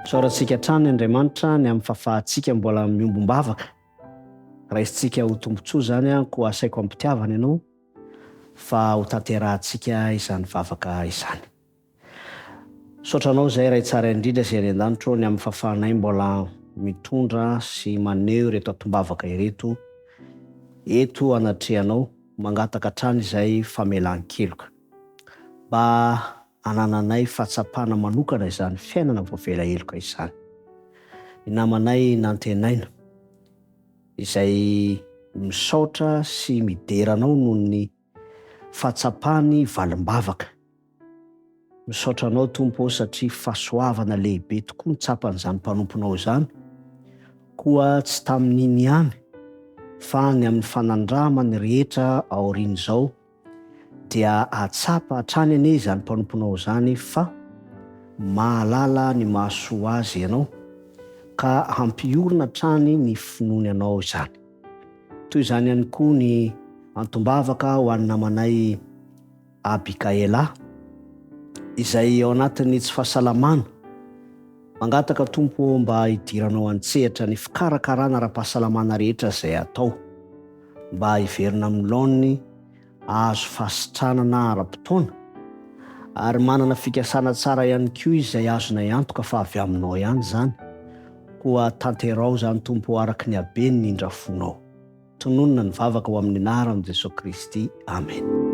Isaorantsika hatrany Andriamanitra ny amin'ny fahafahantsika mbola miombom-bavaka. Raisintsika ho tombontsoa izany koa asaiko am-pitiavana ianao fa ho tanterahantsika izany vavaka izany. Misaotra Anao izay Ray tsara indrindra izay any an-danitra ô ny amin'ny fahafahanay mbola mitondra sy maneho ireto atom-bavaka ireto eto anatrehanao, mangataka hatrany izay famelan-keloka. Mba hanananay fahatsapana manokana izany fiainana voavela heloka izany. Ny namanay nantenaina izay misaotra sy midera Anao noho ny fahatsapany valim-bavaka. Misaotra Anao Tompo ô satria fahasoavana lehibe tokoa ny tsapan'izany mpanomponao izany, koa tsy tamin'iny ihany fa ny amin'ny fanandramany rehetra aorian'izao dia hahatsapa hatrany anie izany mpanomponao izany fa mahalala ny mahasoa azy Ianao ka hampiorina hatrany ny finoany Anao izany. Toy izany ihany koa ny antom-bavaka ho an'ny namanay Abigaela, izay ao anatin'ny tsy fahasalamana. Mangataka Tompo ô mba hidiranao an-tsehatra ny fikarakarana ara-pahasalamana rehetra izay atao, mba hiverina amin'ny laoniny hahazo fahasitranana ara-potoana, ary manana fikasana tsara ihany koa izy izay azonay antoka fa avy aminao ihany izany, koa tanteraho izany Tompo ô araka ny haben'ny indra-fonao. Tononina ny vavaka ho amin'ny anaran'i Jesoa Kristy. Amen.